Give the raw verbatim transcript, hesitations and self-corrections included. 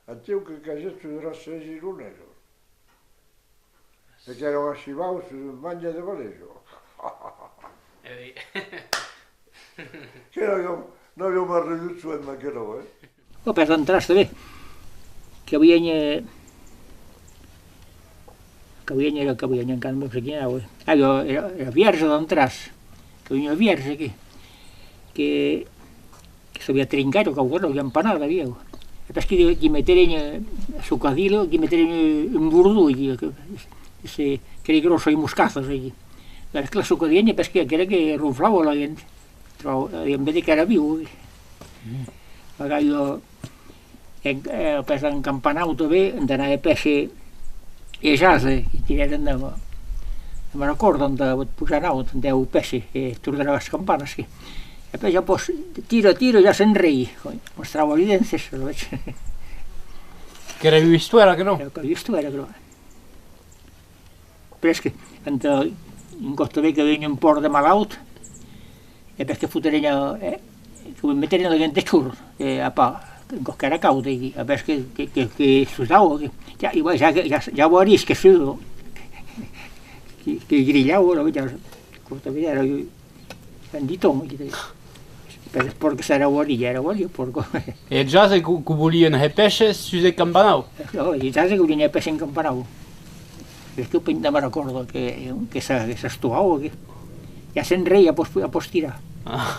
Atiu que casèt sus era sèis ironesos. E qu'èra un achivaus sus un mange de Valèjo. Que n'aviam, n'aviam arridut soent d'aquerò, eh? Ò, pes d'Antras tanben. Que avián, eh, que avián, era, que avián encara, non sai quin èra, eh. Ah, jo, era, era Vierge d'Antras. Que avián ua Vierge aquí. Que que s'aviá trincat o quauquarren, l'avián panada, aviá. E pes que, que meteren, eh, socadilo, que meteren, eh, un bordon aquí, que, se, qu'èra gròssa, e moscazas aquí. Pes que la socadien, e pes que aquera que ronflava la gent. Trobava, en vez de qu'èra viu, aquí. Ara jo, en, eh, pes en Campanau tanben, entà anar a pèisher, e jase, que tirèren de, de Maracòrda, entà pujar naut, entà pèisher, e tornar las campanas, que E pes ja pos, tira, tira, ja se'n rei. Mostrava evidéncias, sabes? Qu'èra ua istuèra, que non? Èra ua istuèra, que non. Presque, entà un còp tanben que vegn un pòrc de malaut, e pes que foteren, eh, que meteren la gent de chor, e a pas, un còp qu'èra caud, e, e pes que, que, que, que sudava, que, ja, ja, ja, ja, ja guarís que sudo. Que, que grilhava, la, ja, còp tanben èra, Un diton, que te... Per, pòrc, s'èra guarit, èra guarit, pòrc. E eth jase que, que volian hèr pèisher sus eth Campanau. Ò, eth jase que volian hèr pèisher en Campanau. Perque pen de Maracòrda que, que s'a-, que s'estoava, que ja se'n rei a pos, a pos tirar. Ah.